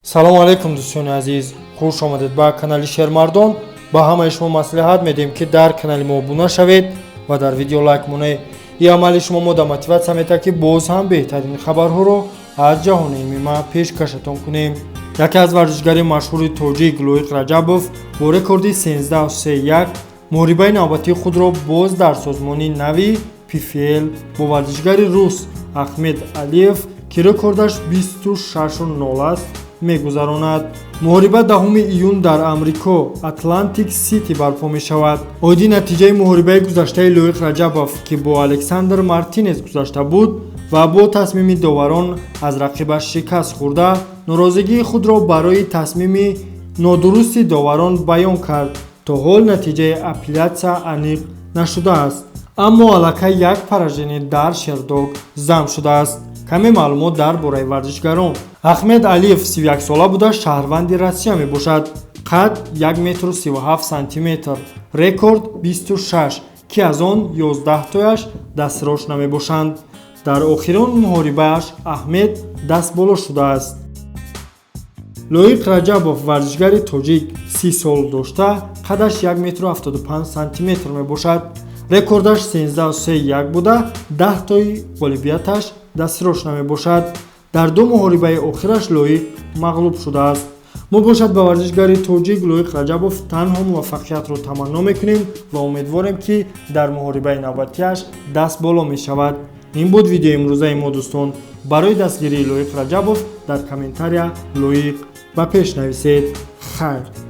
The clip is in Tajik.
Салому алайкум, дӯстони азиз, хуш омадед ба канали Шермардон. Ба ҳамаи шумо маслиҳат медиҳем, ки дар канали мо обуна шавед ва дар видео лайк монед. Ин амали шумо мода мотиватсия метиҳад, ки боз ҳам беҳтарин хабарҳоро аз ҷаҳони ММА пешкашатон кунем. Яке аз варзишгари машҳури тоҷик Лоиқ Раҷабов бо рекорди 13-1 муҳорибаи навбатии худро боз дар созмони нави PFL бо варзишгари рус Ахмед Алиев, ки рекордаш 26-0 аст, мегузаронад. Муҳориба 10 июн дар Амрико, Атлантик Сити, барпо мешавад. Оиди натиҷаи муҳорибаи гузаштаи Лоиқ Раҷабов, ки бо Александр Мартинес гузашта буд ва бо тасмими доварон аз рақибаш шикаст хӯрда, норозигии худро барои тасмими нодурусти доварон баён кард. То ҳол натиҷаи апеллятсия аниқ нашудааст, аммо аллакай як поражение дар Шердог зам шудааст. Каме маълумот дар бораи варзишгарон. Ахмед Алиев 31-сола буда, шаҳрванди Россия мебошад. Қад 1 метру 37 сантиметр, рекорд 26, ки аз он 11 тояш дастрош намебошанд. Дар охирон муҳорибааш Аҳмед дастболо шудааст. Лоиқ Раҷабов варзишгари тоҷик, 30 сол дошта, қадаш 1 метру 75 сантиметр мебошад. Рекордаш 13-1 буда, 10 тои ғолибияташ дастрош намебошад. Дар ду муҳорибаи охираш Лоиқ мағлуб шудааст. Мо бошад ба варзишгари тоҷик Лоиқ Раҷабов танҳо муваффақиятро таманно мекунем ва умедворем, ки дар муҳорибаи навбатиаш даст боло мешавад. Ин буд видеои имрӯзаи мо, дӯстон. Барои дастгирии Лоиқ Раҷабов дар комментария «Лоиқ ба пеш» нависед. Хайр.